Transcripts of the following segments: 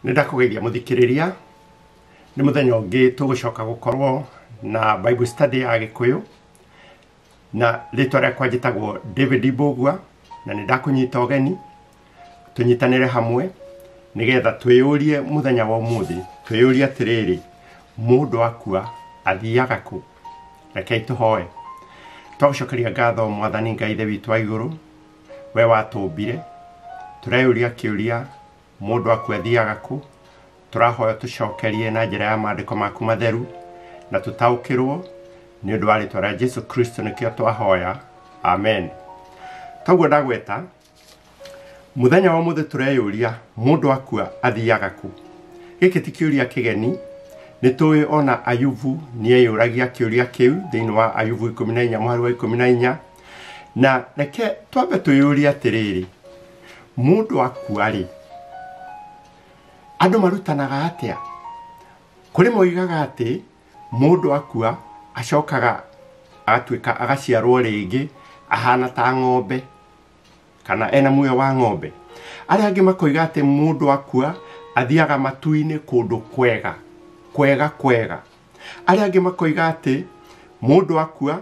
Nĩ ndakũgeithia mũthikĩrĩria, nĩ mũthenya ũngĩ tũgũcoka gũkorwo na Bible study ya Gĩkũyũ, na rĩtwa rĩakwa njĩtagwo David Mbũgua, na nĩ ndakũnyita ũgeni tũnyitanĩre hamwe nĩgetha twĩyũrie mũthenya wa ũmũthĩ, twĩyũrie atĩrĩrĩ, mũndũ akua athiaga kũ? Rekei tũhoe. Twagũcokeria ngatho Mwathani Ngai Ithe witũ wa igũrũ, we watũmbire, tũreyũria kĩũria mũndũ akua athiaga kũ? Tũrahoya tũcokerie na njĩra ya maandĩko maku matheru na tũtaũkĩrwo nĩ ũndũ wa rĩtwa rĩa Jesu Kristo nĩkĩo twahoya, amen. Toguo ndagweta, mũthenya wa ũmũthĩ tũreyũria mũndũ akua athiaga kũ? Gĩkĩ ti kĩũria kĩgeni, nĩ tũĩ ona Ayubu nĩeyũragia kĩũria kĩu thĩinĩ wa Ayubu 14 mũhari wa 14. Na reke twambe twĩyũrie atĩrĩrĩ, mũndũ akua rĩ, andũ marutanaga atĩa? Kũrĩ moigaga atĩ mũndũ akua acokaga agatuĩka agaciarwo rĩngĩ ahana ta ng'ombe kana ena muoyo wa ng'ombe. Arĩa angĩ makoiga atĩ mũndũ akua athiaga matu-inĩ kũndũ kwega kwega kwega. Arĩa angĩ makoiga atĩ mũndũ akua,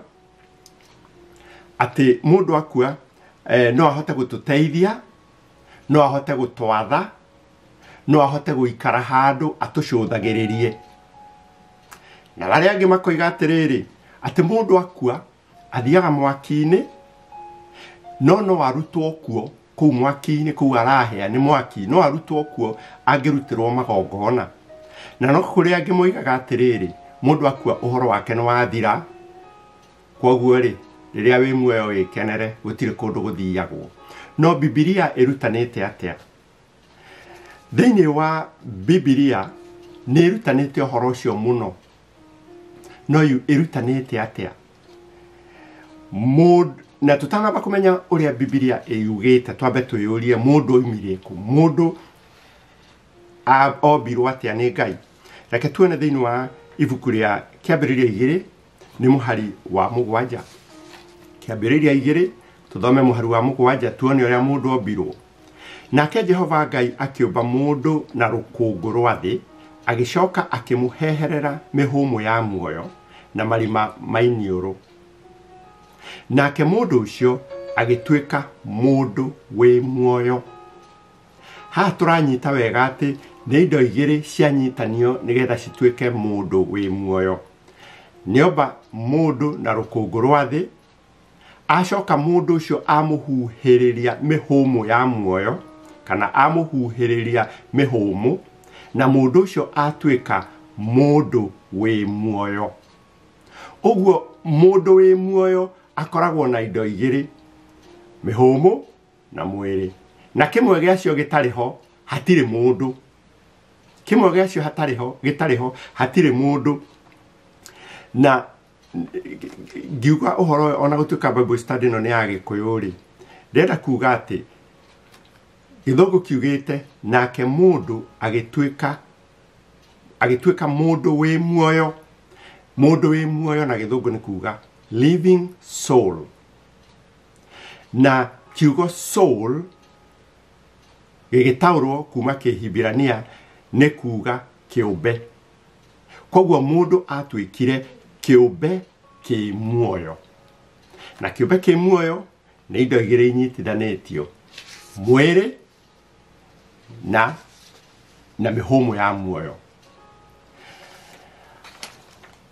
atĩ mũndũ akua no ahote gũtũteithia, no ahote gũtwatha, no ahote gũikara handũ atũcũthagĩrĩrie. Na arĩa angĩ makoiga atĩrĩrĩ, atĩ mũndũ akua athiaga mwaki-inĩ, no no arutwo kuo kũu mwaki-inĩ, kũu arahĩa nĩ mwaki, no arutwo kuo angĩrutĩrwo magongona. Na no kũrĩ angĩ moigaga atĩrĩrĩ, mũndũ akua ũhoro wake nĩ wathira, kwoguo rĩ, rĩrĩa wĩ muoyo wĩkenere, gũtirĩ kũndũ gũthiagwo. No Bibilia ĩrutanĩte atĩa? Thĩinĩ wa Bibilia nĩ ĩrutanĩte ũhoro ũcio mũno. No ĩrutanĩte atĩa? Mũndũ, na tũtanamba kũmenya ũrĩa Bibilia ĩyugĩte, twambe twĩyũrie mũndũ oimire kũ? Mũndũ ombirwo atĩa nĩ Ngai? Reke tuone thĩinĩ wa ibuku rĩa Kĩambĩrĩria 2 nĩ mũhari wa 7. Kĩambĩrĩria 2 tũthome mũhari wa 7 tuone ũrĩa mũndũ ombirwo. Nake Jehova Ngai akĩũmba mũndũ na rũkũngũ rwa thĩ, agĩcoka akĩmũheherera mĩhũmũ ya muoyo na marima ma iniũrũ. Nake mũndũ ũcio agĩtuĩka mũndũ wĩ muoyo. Haha tũranyita wega atĩ nĩ indo igĩrĩ cianyitanio nĩgetha cituĩke mũndũ wĩ muoyo. Nĩomba mũndũ na rũkũngũ rwa thĩ, acoka mũndũ ũcio amũhuhĩrĩria mĩhũmũ ya muoyo, kana amũhuhĩrĩria mĩhũmũ, na mũndũ ũcio atuĩka mũndũ wĩ muoyo. Ũguo mũndũ wĩ muoyo akoragwo na indo igĩrĩ, mĩhũmũ na mwĩrĩ. Na kĩmwe gĩacio gĩtarĩ ho hatirĩ mũndũ. Kĩmwe gĩacio hatarĩ ho, gĩtarĩ ho hatirĩ mũndũ. Na ngiuga ũhoro ũyũ ona gũtuĩka Bible study ĩno nĩ ya Gĩkũyũ rĩ, ndĩrenda kuga atĩ gĩthũngũ kiugĩte nake mũndũ agĩtuĩka mũndũ wĩ muoyo. Mũndũ wĩ muoyo na gĩthũngũ nĩ kuga living soul. Na kiugo soul gĩgĩtaũrwo kuma Kĩhibirania nĩ kuga kĩũmbe. Koguo mũndũ atuĩkire kĩũmbe kĩ muoyo. Na kĩũmbe kĩ muoyo nĩ indo igĩrĩ inyitithanĩtio, mwĩrĩ na mĩhũmũ ya muoyo.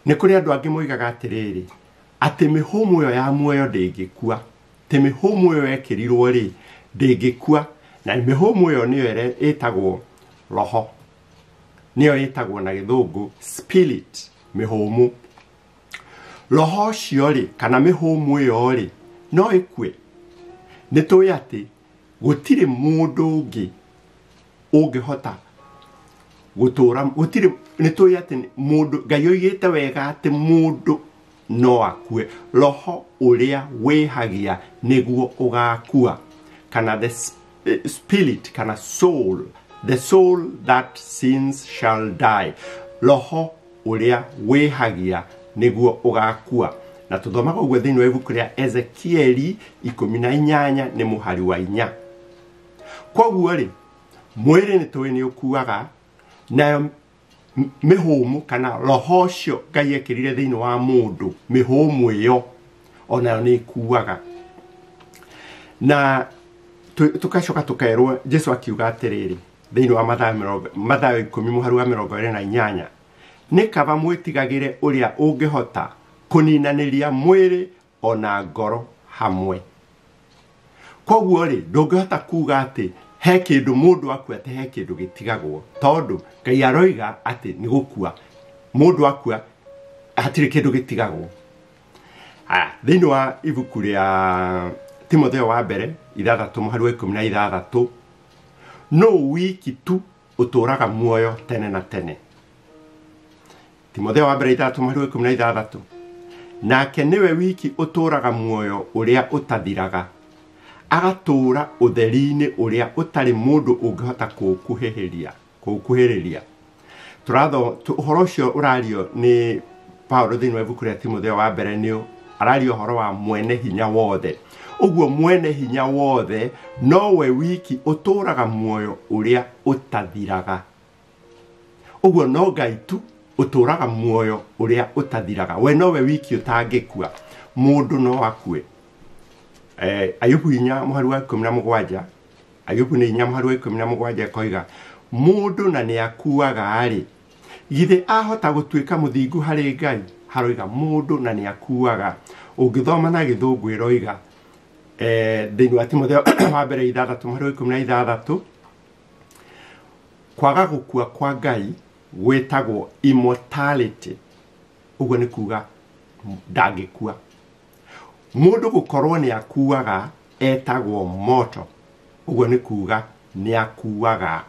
Nĩ kũrĩ andũ angĩ moigaga atĩrĩrĩ, atĩ mĩhũmũ ĩyo ya muoyo ndĩngĩkua, atĩ mĩhũmũ ĩyo yekĩrirwo rĩ ndĩngĩkua, na mĩhũmũ ĩyo nĩyo ĩrĩa ĩtagwo roho, nĩyo ĩtagwo na gĩthũngũ spirit, mĩhũmũ. Roho ũcio rĩ, kana mĩhũmũ ĩyo rĩ, no ĩkue. Nĩ tũĩ atĩ gũtirĩ mũndũ ũngĩ ũngĩhota gũtũra, gũtirĩ, nĩ tũĩ atĩ mũndũ, Ngai oigĩte wega atĩ mũndũ no akue. Roho ũrĩa wĩhagia nĩguo ũgakua, kana the spirit, kana soul, the soul that sins shall die. Roho ũrĩa wĩhagia nĩguo ũgakua. Na tũthomaga ũguo thĩinĩ wa ibuku rĩa Ezekieli 18 nĩ mũhari wa 4. Koguo rĩ, mwĩrĩ nĩ tũĩ nĩ ũkuaga, Nayo mĩhũmũ kana roho ũcio Ngai ekĩrire thĩinĩ wa mũndũ, mĩhũmũ ĩyo onayo nĩ ĩkuaga. Na tukacoka tukerwo Jesu akiuga atĩrĩrĩ thĩinĩ wa Mathayo 10 mũhari wa 28, nĩ kaba mwĩtigagĩre ũrĩa ũngĩhota kũninanĩria mwĩrĩ ona ngoro hamwe. Koguo rĩ, ndũngĩhota kuga atĩ he kĩndũ mũndũ akua atĩ he kĩndũ gĩtigagwo, tondũ Ngai aroiga atĩ nĩ gũkua. Mũndũ akua hatirĩ kĩndũ gĩtigagwo. Aya, thĩinĩ wa ibuku rĩa Timotheo wa mbere 6 mũhari wa 16, no wiki tu ũtũũraga muoyo tene na tene. Timotheo wa mbere 6 mũhari wa 16, nake nĩwe wiki ũtũũraga muoyo ũrĩa ũtathiraga, agatũũra ũtheri-inĩ ũrĩa ũtarĩ mũndũ ũngĩhota kũũkuhĩrĩria. Tũratho ũhoro ũcio ũrario nĩ Paulo thĩinĩ wa ibuku rĩa Timotheo wa mbere, nĩ araria ũhoro wa mwene hinya wothe. Ũguo mwene hinya wothe nowe wiki ũtũũraga muoyo ũrĩa ũtathiraga. Ũguo no Ngai tu ũtũũraga muoyo ũrĩa ũtathiraga. We nowe wiki ũtangĩkua, mũndũ no akue. Ayubu 4 mũhari wa 17, Ayubu nĩ 4 mũhari wa 17 ĩkoiga, mũndũ na nĩ akuaga rĩ, githĩ ahota gũtuĩka mũthingu harĩ Ngai? Haroiga mũndũ na nĩ akuaga. Ũngĩthoma na gĩthũngũ ĩroiga thĩinĩ wa Timotheo wa mbere 6 mũhari wa 16, kwaga gũkua kwa Ngai gwĩtagwo immortality. Ũguo nĩ kuga ndangĩkua. Mũndũ gũkorwo nĩ akuaga etagwo mortal. Ũguo nĩ kuga nĩ akuaga.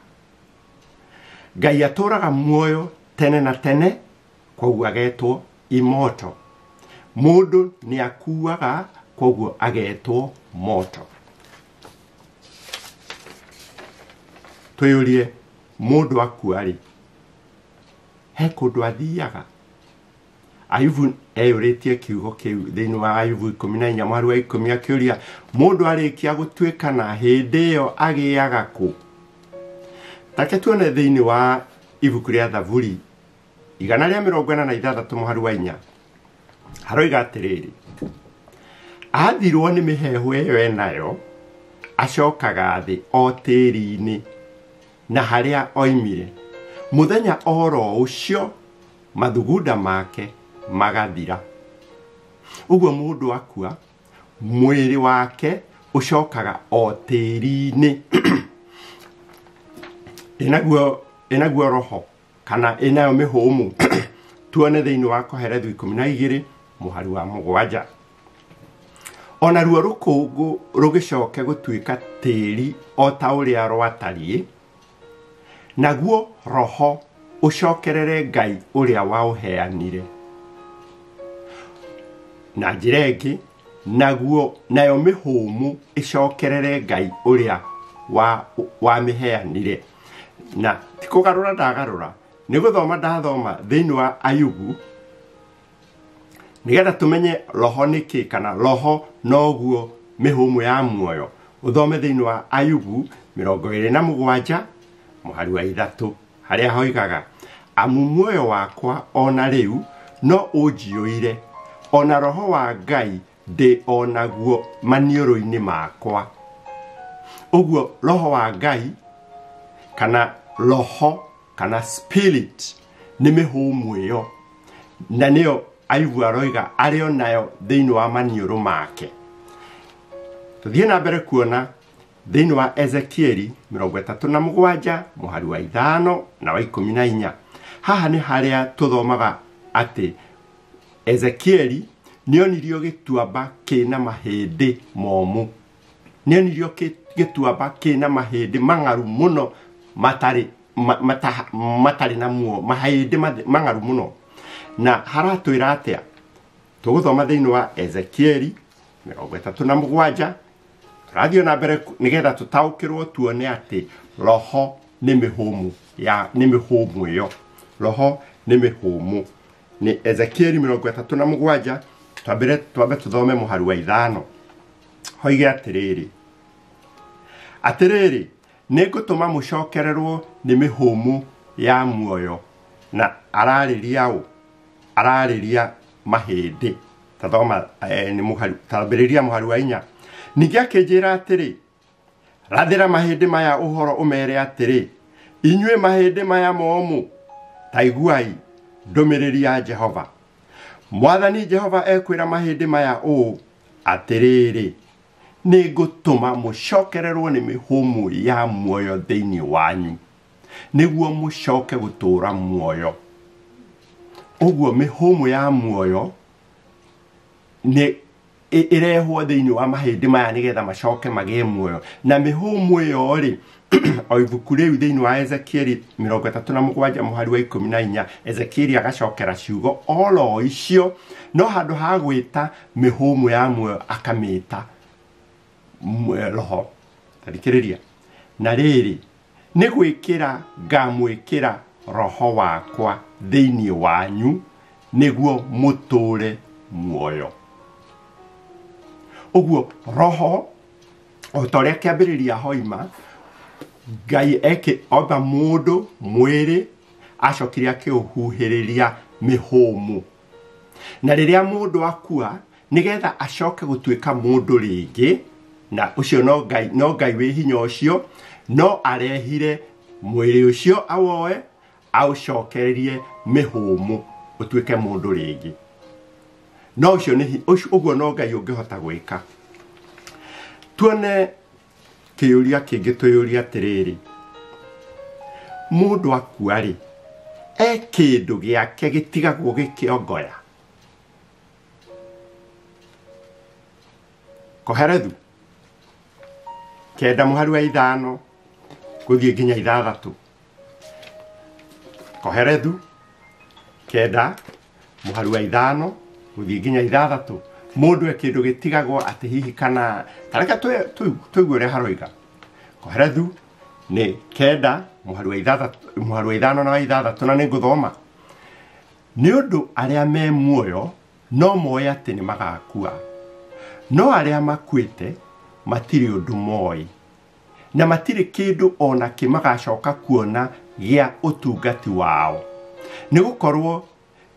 Ngai atũũraga muoyo tene na tene, koguo agetwo immortal. Mũndũ nĩ akuaga, koguo agetwo mortal. Twĩyũrie, mũndũ akua rĩ, he kũndũ athiaga? Ayubu eyũrĩtie kiugo kĩu thĩinĩ wa Ayubu 14 mũhari wa 10 akĩũria, mũndũ arĩkia gũtuĩka na hĩndĩ ĩyo agĩaga kũ? Take tuone thĩinĩ wa ibuku rĩa Thaburi 146 mũhari wa 4, haroiga atĩrĩrĩ, athirwo nĩ mĩheehũ ĩyo enayo, acokaga thĩ o tĩri-inĩ na harĩa oimire. Mũthenya oro ũcio mathugunda make magathira. Ũguo mũndũ akua, mwĩrĩ wake ũcokaga o tĩri-inĩ. Ĩnaguo roho kana ĩnayo mĩhũmũ. Tuone thĩinĩ wa Kohelethu 12 mũhari wa 7, ona ruo rũkũngũ rũgĩcoke gũtuĩka tĩri o ta ũrĩa rwatariĩ, naguo roho ũcokerere Ngai ũrĩa waũheanire. Na njĩra ĩngĩ, naguo nayo mĩhũmũ ĩcokerere Ngai ũrĩa wamĩheanire. Na ti kũgarũra ndagarũra, nĩ gũthoma ndathoma thĩinĩ wa Ayubu nĩgetha tũmenye roho nĩ kĩ, kana roho noguo mĩhũmũ ya muoyo. Ũthome thĩinĩ wa Ayubu 27 mũhari wa 3, harĩa hoigaga, amu muoyo wakwa ona rĩu no ũnjiyũire, ona roho wa Ngai ndĩ onaguo maniũrũ-inĩ makwa. Ũguo roho wa Ngai kana roho kana spirit nĩ mĩhũmũ ĩyo, na nĩyo Ayubu aroiga arĩ onayo thĩinĩ wa maniũrũ make. Tũthiĩ na mbere kuona thĩinĩ wa Ezekieli 37 mũhari wa 5 na wa 14. Haha nĩ harĩa tũthomaga atĩ Ezekieli nĩonirio gĩtuamba kĩna mahĩndĩ momũ, nĩonirio gĩtuamba kĩna mahĩndĩ mang'aru mũno, matarĩ na muo, mahĩndĩ mang'aru mũno. Na haratwĩra atĩa? Tũgũthoma thĩinĩ wa Ezekieli 37, tũrathiĩ na mbere nĩgetha tũtaũkĩrwo tuone atĩ roho nĩ mĩhũmũ ya nĩ mĩhũmũ ĩyo. Roho nĩ mĩhũmũ. Nĩ Ezekieli 37, twambe tũthome mũhari wa 5. Hoige atĩrĩrĩ, atĩrĩrĩ, nĩngũtũma mũcokererwo nĩ mĩhũmũ ya muoyo na ararĩria ũ? Ararĩria mahĩndĩ. Tathoma nĩ mũhari, tambĩrĩria mũhari wa 4. Ningĩ akĩnjĩra atĩrĩ, rathĩra mahĩndĩ maya ũhoro ũmere atĩrĩ, inyuĩ mahĩndĩ maya momũ, ta iguai ndũmĩrĩri ya Jehova. Mwathani Jehova ekwĩra mahĩndĩ maya ũũ, atĩrĩrĩ, nĩngũtũma mũcokererwo nĩ mĩhũmũ ya muoyo thĩinĩ wanyu, nĩguo mũcoke gũtũũra muoyo. Ũguo mĩhũmũ ya muoyo nĩ ĩrehwo thĩinĩ wa mahĩndĩ maya nĩgetha macoke magĩe muoyo. Na mĩhũmũ ĩyo rĩ, o ibuku rĩu thĩinĩ wa Ezekieli 37 mũhari wa 14, Ezekieli agacokera ciugo oro icio, no handũ ha gwĩta mĩhũmũ ya muoyo akamĩta roho. Thikĩrĩria. Na rĩrĩ, nĩ gwĩkĩra ngamwĩkĩra roho wakwa thĩinĩ wanyu nĩguo mũtũũre muoyo. Ũguo roho o ta ũrĩa kĩambĩrĩria hoima, Ngai eke omba mũndũ mwĩrĩ, acokire akĩũhuhĩrĩria mĩhũmũ. Na rĩrĩa mũndũ akua, nĩgetha acoke gũtuĩka mũndũ rĩngĩ, na ũcio no Ngai, no Ngai wĩ hinya ũcio, no arehire mwĩrĩ ũcio awoe, aũcokererie mĩhũmũ ũtuĩke mũndũ rĩngĩ. No ũcio nĩ ũguo no Ngai ũngĩhota gwĩka. Tuone kĩũria kĩngĩ twĩyũria atĩrĩrĩ, mũndũ akua rĩ, e kĩndũ gĩake gĩtigagwo gĩkĩongoya? Koherethu 9 mũhari wa 5 gũthiĩ nginya 6. Koherethu 9 mũhari wa 5 gũthiĩ nginya 6. Mũndũ e kĩndũ gĩtigagwo atĩ hihi kana tareka tũigue ũrĩa haroiga. Koherethu nĩ 9 mũhari wa 6, mũhari wa 5 na wa 6, na nĩ ngũthoma. Nĩ ũndũ arĩa me muoyo no moĩ atĩ nĩ magakua, no arĩa makuĩte matirĩ ũndũ moĩ, na matirĩ kĩndũ ona kĩ magacoka kuona gĩa ũtungati wao, nĩ gũkorwo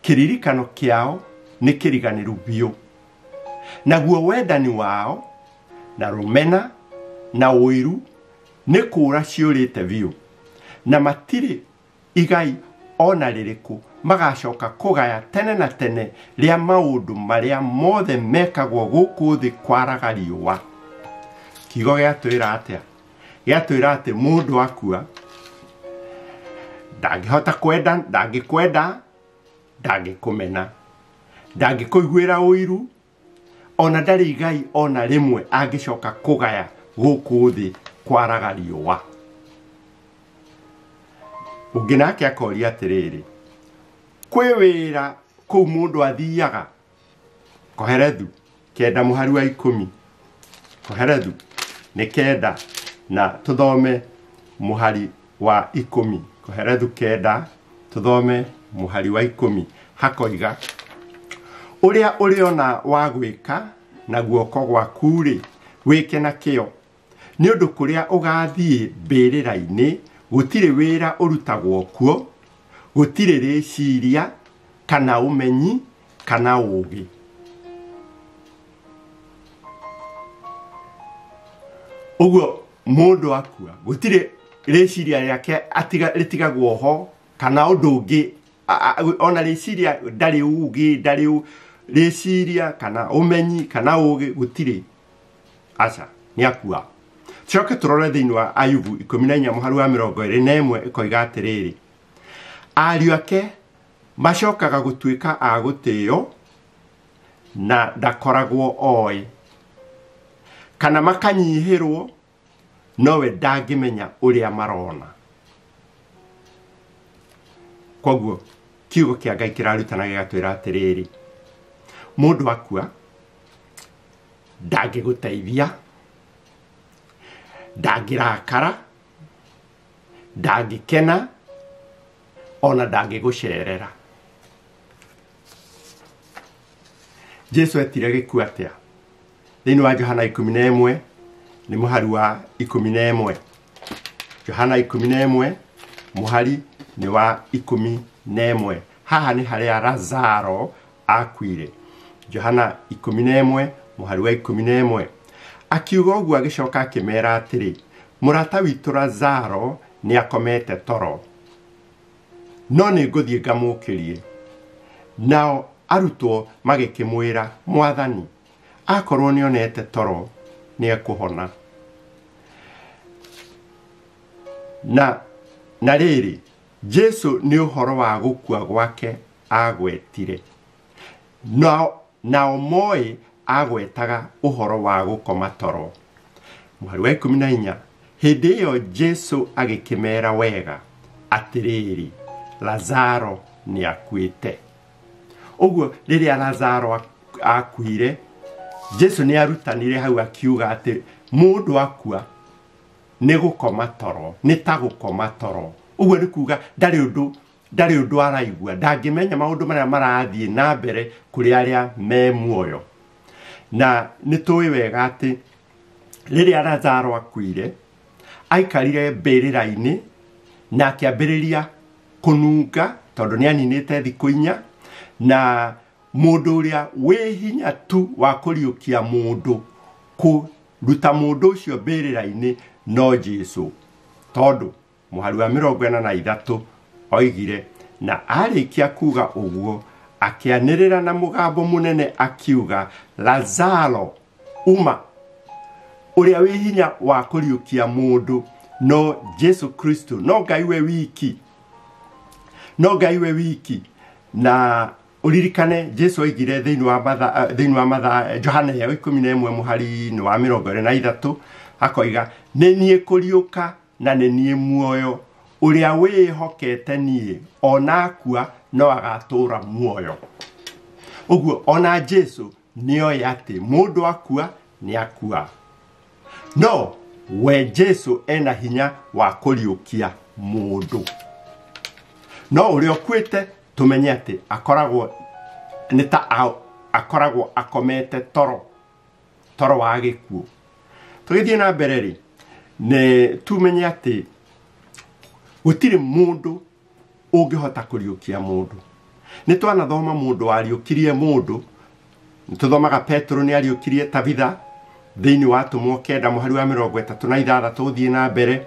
kĩririkano kĩao nĩ kĩriganĩru biũ. Naguo wendani wao na rũmena na ũiru nĩ kũũra ciũrĩte biũ, na matirĩ igai ona rĩrĩkũ magacoka kũgaya tene na tene rĩa maũndũ marĩa mothe mekagwo gũkũ thĩ kwaraga riũa. Kiugo gĩatwĩra atĩa? Gĩatwĩra atĩ mũndũ akua ndangĩhota kwenda, ndangĩkwenda, ndangĩkũmena, ndangĩkũiguĩra ũiru, ona ndarĩ igai ona rĩmwe angĩcoka kũgaya gũkũ thĩ kwaraga riũa. Ũngĩ nake akoria atĩrĩrĩ, kwĩ wĩra kũu mũndũ athiaga? Koherethu 9 mũhari wa 10. Koherethu nĩ 9 na tũthome mũhari wa 10. Koherethu 9 tũthome mũhari wa 10. Hakoiga, ũrĩa ũrĩona wa gwĩka na guoko gwaku rĩ, wĩke na kĩo, nĩ ũndũ kũrĩa ũgathiĩ mbĩrĩra-inĩ gũtirĩ wĩra ũrutagwo kuo, gũtirĩ rĩciria kana ũmenyi kana ũũgĩ. Ũguo mũndũ akua gũtirĩ rĩciria rĩake rĩtigagwo ho kana ũndũ ũngĩ, ona rĩciria ndarĩ ũũgĩ, ndarĩ rĩciria kana ũmenyi kana ũũgĩ, gũtirĩ. Aca, nĩ akua. Coke tũrore thĩinĩ wa Ayubu 14 mũhari wa 21, ĩkoiga atĩrĩrĩ, ariũ ake macokaga gũtuĩka a gũtĩo na ndakoragwo oĩ, kana makanyihĩrwo nowe ndangĩmenya ũrĩa marona. Koguo kiugo kĩa Ngai kĩrarutana gĩgatwĩra atĩrĩrĩ, mũndũ akua ndangĩgũteithia, ndangĩrakara, ndangĩkena, ona ndangĩgũcerera. Jesu etire gĩkuũ atĩa? Thĩinĩ wa Johana 11 nĩ mũhari wa 11. Johana 11 mũhari nĩ wa 11. Haha nĩ harĩa Lazaro akuire. Johana 11 mũhari wa 11. Akiuga ũguo agĩcoka akĩmera atĩrĩ, mũrata witũ Lazaro nĩ akomete toro, no nĩ ngũthiĩ ngamũũkĩrie. Nao arutwo magĩkĩmwĩra, Mwathani, akorwo nĩonete toro nĩekũhona. Na rĩrĩ, Jesu nĩ ũhoro wa gũkua gwake agwetire, nao moĩ agwetaga ũhoro wa gũkoma toro. Mũhari wa 14. Hĩndĩ ĩyo Jesu agĩkĩmera wega atĩrĩrĩ, Lazaro nĩakuĩte. Ũguo rĩrĩa Lazaro akuire, Jesu nĩarutanire hau akiuga atĩ mũndũ akua nĩ gũkoma toro, nĩ ta gũkoma toro. Ũguo nĩ kuga ndarĩ ũndũ araigua, ndangĩmenya maũndũ marĩa marathiĩ na mbere kũrĩ arĩa me muoyo. Na nĩ tũĩ wega atĩ rĩrĩa Lazaro akuire, aikarire mbĩrĩra-inĩ na akĩambĩrĩria kũnunga tondũ nĩaninĩte thikũ 4, na mũndũ ũrĩa wĩ hinya tu wa kũriũkia mũndũ, kũruta mũndũ ũcio mbĩrĩra-inĩ no Jesu, tondũ mũhari wa 43 oigire, na arĩkia kuga ũguo akĩanĩrĩra na mũgambo mũnene akiuga, Lazaro uma. Ũrĩa wĩ hinya wa kũriũkia mũndũ no Jesu Kristo, no Ngai we wiki, no Ngai we wiki. Na uririkane Jesu oigire thĩinĩ wa Matha Johana ya 11 mũhari-inĩ wa 23, akoiga, nĩ niĩ kũriũka na nĩ niĩ muoyo, ũrĩa wĩhokete niĩ ona akua no agatũũra muoyo. Ũguo ona Jesu nĩoĩ atĩ mũndũ akua nĩ akua, no we Jesu ena hinya wa kũriũkia mũndũ. No ũrĩa ũkuĩte tumenye atĩ akoragwo nĩ ta akoragwo akomete toro, toro wa gĩkuũ. Tũgĩthiĩ na mbere rĩ, nĩ tumenye atĩ gũtirĩ mũndũ ũngĩhota kũriũkia mũndũ. Nĩ twanathoma mũndũ wariũkirie mũndũ, nĩ tũthomaga Petero nĩ ariũkirie Tabitha thĩinĩ wa Atũmwo 9 mũhari wa 36. Gũthiĩ na mbere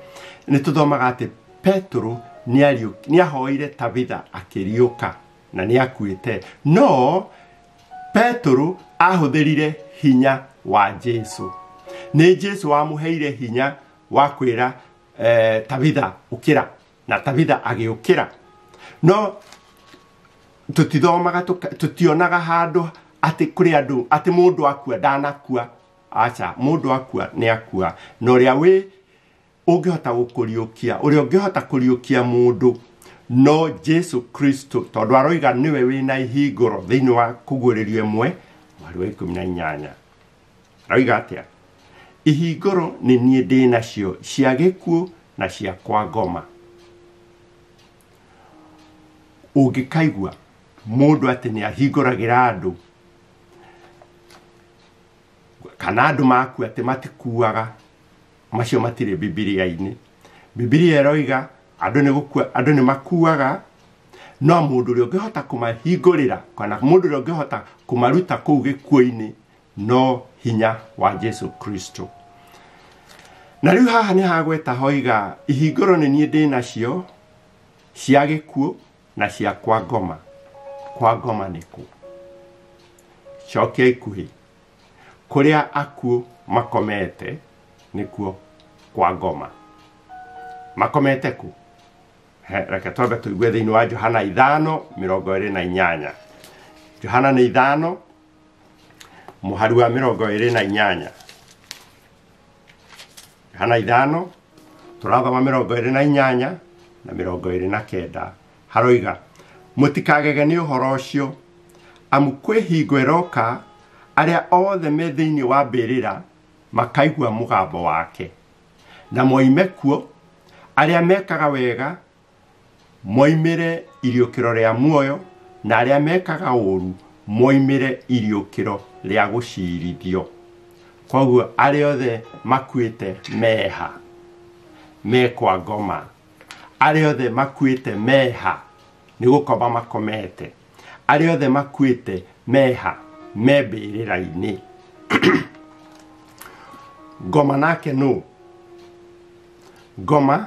nĩ tũthomaga atĩ Petero nĩahoire Tabitha akĩriũka na nĩakuĩte, no Petero ahũthĩrire hinya wa Jesu. Nĩ Jesu wamũheire hinya wa kwĩra Tabitha ũkĩra, na Tabitha agĩũkĩra. No tũtithomaga, tũtionaga handũ atĩ kũrĩ andũ atĩ mũndũ akua ndanakua. Aca, mũndũ akua nĩ akua, na ũrĩa wĩ ũngĩhota gũkũriũkia, ũrĩa ũngĩhota kũriũkia mũndũ no Jesu Kristo, tondũ aroiga nĩwe wĩna ihingũro thĩinĩ wa kũguũrĩrio 1 mũhari wa 18. Aroiga atĩa? Ihingũro nĩ niĩ ndĩ nacio cia gĩkuũ na cia kwa ngoma. Ũngĩkaigua mũndũ atĩ nĩ ahingũragĩra andũ kana andũ makua atĩ matikuaga, macio matirĩ Bibilia-inĩ. Bibilia ĩroiga andũ nĩ gũkua, andũ nĩ makuaga, no mũndũ ũrĩa ũngĩhota kũmahingũrĩra kana mũndũ ũrĩa ũngĩhota kũmaruta kũu gĩkuũ-inĩ no hinya wa Jesu Kristo. Na rĩu haha nĩ hagweta hoiga, ihingũro nĩ niĩ ndĩ nacio cia gĩkuũ na cia kwa ngoma. Kwa ngoma nĩ kũ? Cokia ikuhĩ, kũrĩa akuũ makomete nĩkuo kwa ngoma. Makomete kũ? Reke twambe tũigue thĩinĩ wa Johana 5:28. Johana nĩ 5 mũhari wa 28. Johana 5 tũrathoma 28 na 29. Haroiga, mũtikagege nĩ ũhoro ũcio, amu kwĩ hingo ĩroka arĩa othe me thĩinĩ wa mbĩrĩra makaigua mũgambo wake, na moime kuo, arĩa mekaga wega moimĩre iriũkĩro rĩa muoyo, na arĩa mekaga ũũru moimĩre iriũkĩro rĩa gũcirithio. Koguo arĩa othe makuĩte meha, me kwa ngoma. Arĩa othe makuĩte meha nĩ gũkoma makomete. Arĩa othe makuĩte meha me mbĩrĩra-inĩ. Ngoma nake nũ? Ngoma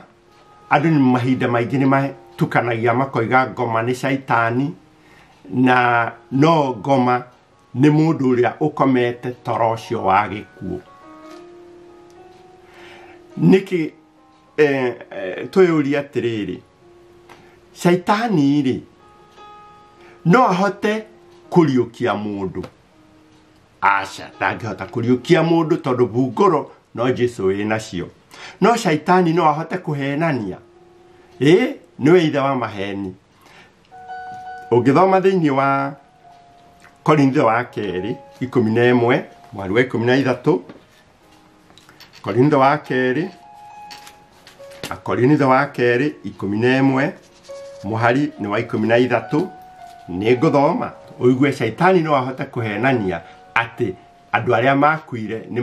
andũ nĩ mahinda maingĩ nĩ matukanagia makoiga ngoma nĩ caitani, na no ngoma nĩ mũndũ ũrĩa ũkomete toro ũcio wa gĩkuũ. Nĩkĩ twĩyũrie atĩrĩrĩ, caitani rĩ no ahote kũriũkia mũndũ? Aca, ndangĩhota kũriũkia mũndũ tondũ bungũro no Jesu wĩ nacio. No caitani no ahote kũhenania. Ĩ nĩwe ithe wa maheni. Ũngĩthoma thĩinĩ wa Korintho wa kerĩ 11 mweri wa 13, Korintho wa kerĩ, Akorintho wa kerĩ 11 mũhari nĩ wa 13, nĩ ngũthoma ũigue caitani no ahote kũhenania atĩ andũ arĩa makuire nĩ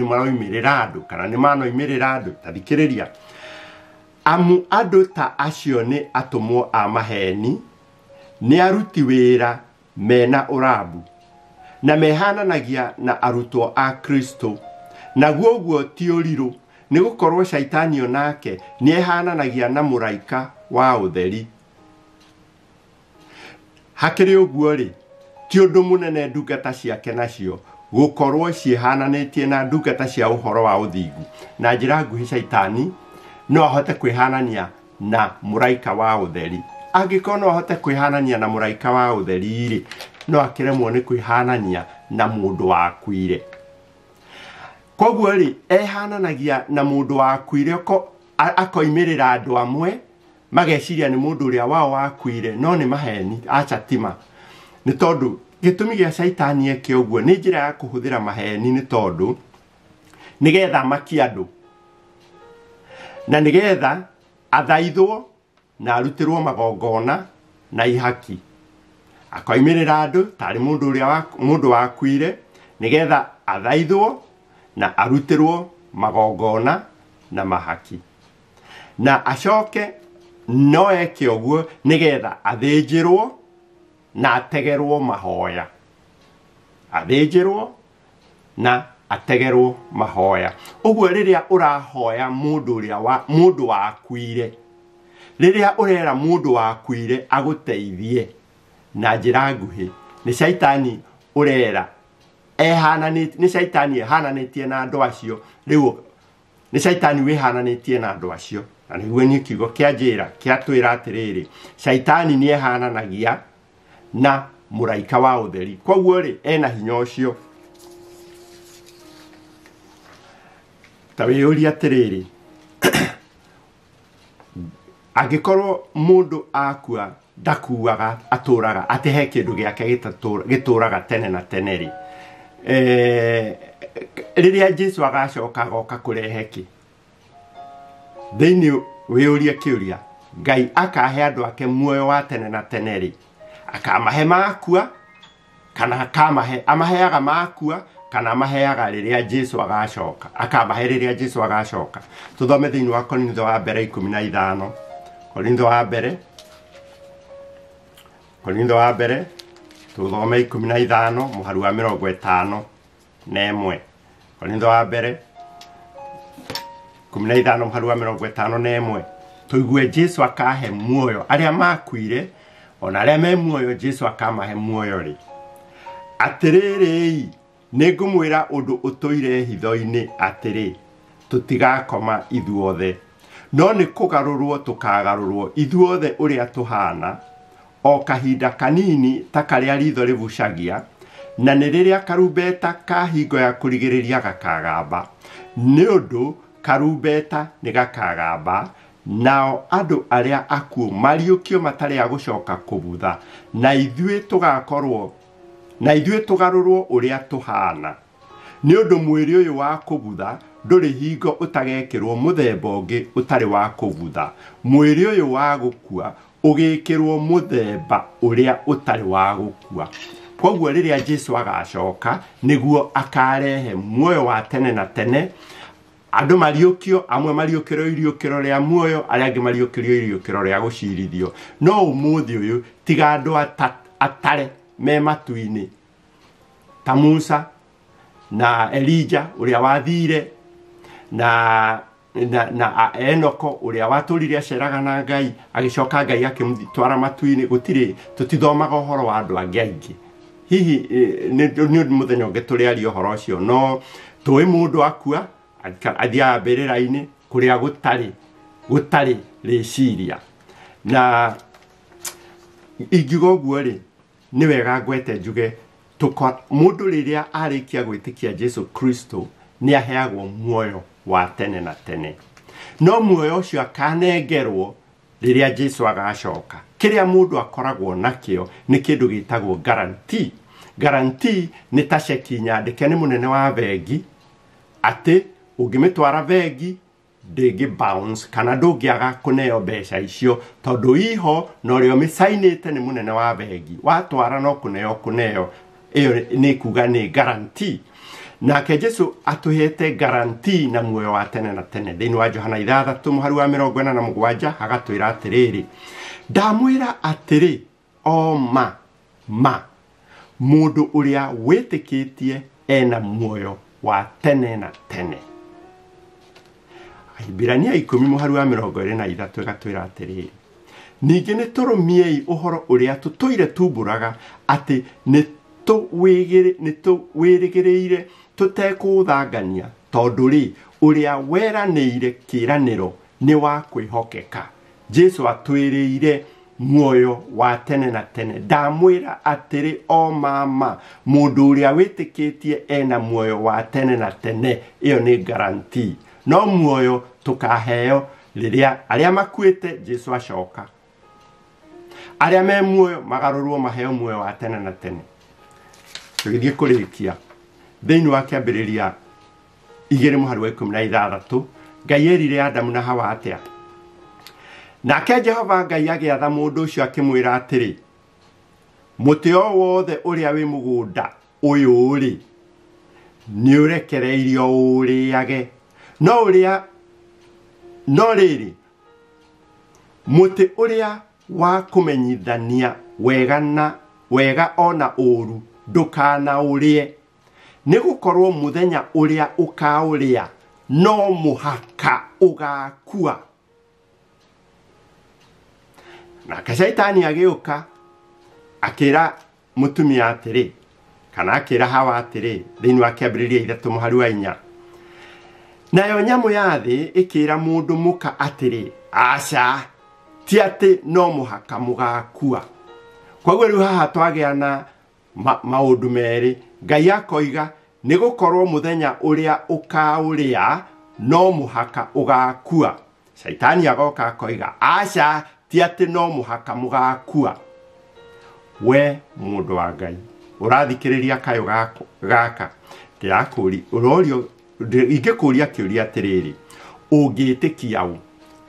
maroimĩrĩra andũ kana nĩ manoimĩrĩra andũ. Ta thikĩrĩria, amu andũ ta acio nĩ atũmwo a maheni, nĩ aruti wĩra mena ũrambu na mehananagia na arutwo a Kristo. Naguo ũguo ti ũrirũ, nĩ gũkorwo caitani onake nĩ ehananagia na mũraika wa ũtheri. Hakĩrĩ ũguo rĩ, ti ũndũ mũnene ndungata ciake nacio gũkorwo ciĩhananĩtie na ndungata cia ũhoro wa ũthingu. Na njĩra nguhĩ, caitani no ahote kwĩhanania na mũraika wa ũtheri. Angĩkorwo no ahote kwĩhanania na mũraika wa ũtheri rĩ, no akĩremwo nĩ kwĩhanania na mũndũ wakuire. Koguo rĩ, ehananagia na mũndũ wakuire, akoimĩrĩra andũ amwe mageciria nĩ mũndũ ũrĩa wao wakuire, no nĩ maheni. Aca tima. Nĩ tondũ gĩtũmi gĩa caitani eke ũguo nĩ njĩra ya kũhũthĩra maheni, nĩ tondũ nĩgetha amakie andũ na nĩgetha athaithwo na arutĩrwo magongona na ihaki. Akoimĩrĩra andũ tarĩ mũndũ ũrĩa mũndũ wakuire nĩgetha athaithwo na arutĩrwo magongona na mahaki, na acoke no eke ũguo nĩgetha athĩnjĩrwo na ategerwo mahoya. Athĩnjĩrwo na ategerwo mahoya. Ũguo rĩrĩa ũrahoya mũndũ ũrĩa wa mũndũ wakuire, rĩrĩa ũrera mũndũ wakuire agũteithie na njĩra nguhĩ, nĩ caitani ũrera ehananĩtie, nĩ caitani ehananĩtie na andũ acio. Rĩu nĩ caitani wĩhananĩtie na andũ acio. Na nĩguo niĩ kiugo kĩa njĩra kĩatwĩra atĩrĩrĩ, caitani nĩ ehananagia na mũraika wa ũtheri. Koguo rĩ, ena hinya ũcio. Ta wĩyũrie atĩrĩrĩ, angĩkorwo mũndũ akua ndakuaga, atũraga, atĩ he kĩndũ gĩake gĩtũraga tene na tene rĩ, rĩrĩa Jesu agacoka agoka kũrehe kĩ? Thĩinĩ wĩyũrie kĩũria, Ngai akahe andũ ake muoyo wa tene na tene rĩ, akamahe makua kana akamahe, amaheaga makua kana amaheaga rĩrĩa Jesu agacoka, akamahe rĩrĩa Jesu agacoka. Tũthome thĩinĩ wa Korintho wa mbere 15. Korintho wa mbere, Korintho wa mbere tũthome 15 mũhari wa 51. Korintho wa mbere 15 mũhari wa 51, tũigue Jesu akahe muoyo arĩa makuire ona arĩa me muoyo, Jesu akamahe muoyo rĩ. Atĩrĩrĩ, nĩngũmwĩra ũndũ ũtũire hitho-inĩ atĩrĩ, tũtigakoma ithuothe, no nĩ kũgarũrwo tũkagarũrwo ithuothe ũrĩa tũhana, o kahinda kanini ta karĩa ritho rĩbucagia, na nĩ rĩrĩa karumbeta ka hingo ya kũrigĩrĩria gakagamba. Nĩ ũndũ karumbeta nĩ gakagamba, nao andũ arĩa akuũ mariũkio matarĩ a gũcoka kũbutha, na ithuĩ tũgakorwo, na ithuĩ tũgarũrwo ũrĩa tũhana. Nĩ ũndũ mwĩrĩ ũyũ wa kũbutha ndũrĩ hingo ũtagekĩrwo mũthemba ũngĩ ũtarĩ wa kũbutha, mwĩrĩ ũyũ wa gũkua ũgĩkĩrwo mũthemba ũrĩa ũtarĩ wa gũkua. Koguo rĩrĩa Jesu agacoka nĩguo akarehe muoyo wa tene na tene, Andũ mariũkio, amwe mariũkĩrio iriũkĩro rĩa muoyo, arĩa angĩ mariũkĩrio iriũkĩro rĩa gũcirithio. No ũmũthĩ ũyũ tiga andũ atare me matu-inĩ ta Musa na Elija ũrĩa wathire na Enoko ũrĩa watũrire aceraga na Ngai, agĩcoka Ngai akĩmũtwara matu-inĩ. Gũtirĩ, tũtithomaga ũhoro wa andũ angĩ aingĩ. Hihi nĩ mũthenya ũngĩ tũrĩaria ũhoro ũcio, no tũĩ mũndũ akua athiaga mbĩrĩra-inĩ kũrĩa gũtarĩ rĩciria. Na ingiuga ũguo rĩ, nĩ wega ngwete njuge mũndũ rĩrĩa arĩkia gwĩtĩkia Jesu Kristo nĩ aheagwo muoyo wa tene na tene. No muoyo ũcio akanengerwo rĩrĩa Jesu agacoka. Kĩrĩa mũndũ akoragwo nakĩo nĩ kĩndũ gĩtagwo guarantee. Guarantee nĩ ta ceki nyandĩke nĩ mũnene wa bengi atĩ ũngĩmĩtwara bengi ndĩngĩ bounce kana ndũngĩaga kũneo mbeca icio tondũ iho na ũrĩa ũmĩcainĩte nĩ mũnene wa bengi, watwara no kũneo. Ĩyo nĩ kuga nĩ guarantee. Nake Jesu atũhete guarantee na muoyo wa tene na tene. Thĩinĩ wa Johana 6 mũhari wa 47 agatwĩra atĩrĩrĩ, ndamwĩra atĩrĩ o ma ma, mũndũ ũrĩa wĩtĩkĩtie ena muoyo wa tene na tene. Ahibirania 10 mũhari wa 23 ĩgatwĩra atĩrĩrĩ, ningĩ nĩ tũrũmiei ũhoro ũrĩa tũtũire tumbũraga atĩ nĩ tũwĩrĩgĩrĩire tũtekũũthangania, tondũ rĩ ũrĩa weranĩire kĩĩranĩro nĩ wa kwĩhokeka. Jesu atwĩrĩire muoyo wa tene na tene. Ndamwĩra atĩrĩ o mama, mũndũ ũrĩa wĩtĩkĩtie ena muoyo wa tene na tene. Ĩyo nĩ guarantee. No muoyo tũkaheo rĩrĩa arĩa makuĩte Jesu acoka, arĩa me muoyo magarũrwo maheo muoyo wa tene na tene. Tũgĩthiĩ kũrĩkia thĩinĩ wa kĩambĩrĩria 2 mũhari wa 16, Ngai erire Adamu na Hawa atĩa? Nake Jehova Ngai agĩatha mũndũ ũcio akĩmwĩra atĩrĩ, mũtĩ o wothe ũrĩa wĩ mũgũnda ũyũ rĩ, nĩũrekereirio ũũrĩage, no rĩrĩ, mũtĩ ũrĩa wa kũmenyithania wega ona ũũru ndũkanaũrĩe, nĩgũkorwo mũthenya ũrĩa ũkaũrĩa no mũhaka ũgakua. Nake Shaitani agĩũka akĩra mũtumia atĩrĩ, kana akĩra Hawa atĩrĩ, thĩinĩ wa kĩambĩrĩria 3 mũhari wa 4, nayo nyamũ ya thĩ ĩkĩra mũndũ mũka atĩrĩ, aca, ti atĩ no mũhaka mũgakua. Koguo rĩu haha twagĩa na maũndũ merĩ. Ngai akoiga nĩgũkorwo mũthenya ũrĩa ũkaũrĩa no mũhaka ũgakua. Shaitani agoka akoiga aca, ti atĩ no mũhaka mũgakua. We mũndũ wa Ngai ũrathikĩrĩria kayũ gaka, ndĩrakũũria, ũrorio, ingĩkũũria kĩũria atĩrĩrĩ, ũngĩtĩkia ũ?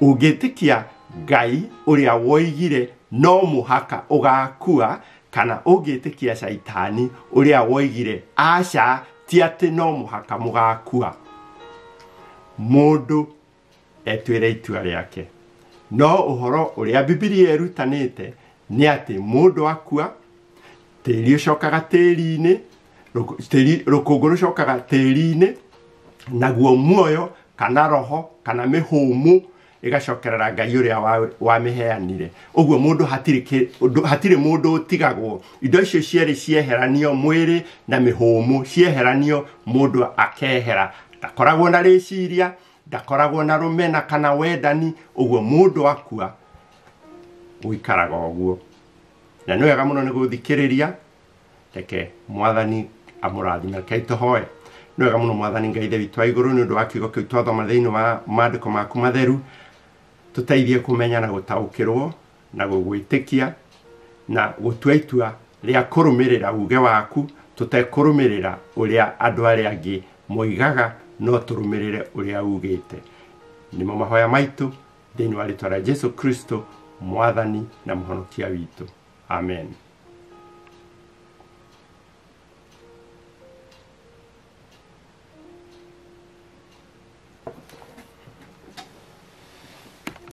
Ũngĩtĩkia Ngai ũrĩa woigire no mũhaka ũgakua, kana ũngĩtĩkia Shaitani ũrĩa woigire aca, ti atĩ no mũhaka mũgakua? Mũndũ etuĩre itua rĩake. No ũhoro ũrĩa Bibilia ĩrutanĩte nĩ atĩ mũndũ akua, tĩri ũcokaga tĩri-inĩ, rũkũngũ rũcokaga tĩri-inĩ, naguo muoyo kana roho kana mĩhũmũ ĩgacokerera Ngai ũrĩa wamĩheanire. Ũguo mũndũ hatirĩ mũndũ ũtigagwo. Indo icio cierĩ cieheranio, mwĩrĩ na mĩhũmũ cieheranio, mũndũ akehera. Ndakoragwo na rĩciria, ndakoragwo na rũmena kana wendani. Ũguo mũndũ akua ũikaraga ũguo. Na nĩ wega mũno nĩ gũthikĩrĩria. Reke Mwathani amũrathime. Rekei tũhoe. Nĩ wega mũno Mwathani Ngai Ithe witũ wa igũrũ, nĩ ũndũ wa kiugo kĩu twathoma thĩinĩ wa maandĩko maku matheru. Tũteithie kũmenya na gũtaũkĩrwo na gũgwĩtĩkia na gũtua itua rĩa kũrũmĩrĩra uge waku, tũtekũrũmĩrĩra ũrĩa andũ arĩa angĩ moigaga, no tũrũmĩrĩre ũrĩa ugĩte. Nĩmo mahoya maitũ thĩinĩ wa rĩtwa rĩa Jesu Kristo, Mwathani na Mũhonokia witũ. Amen.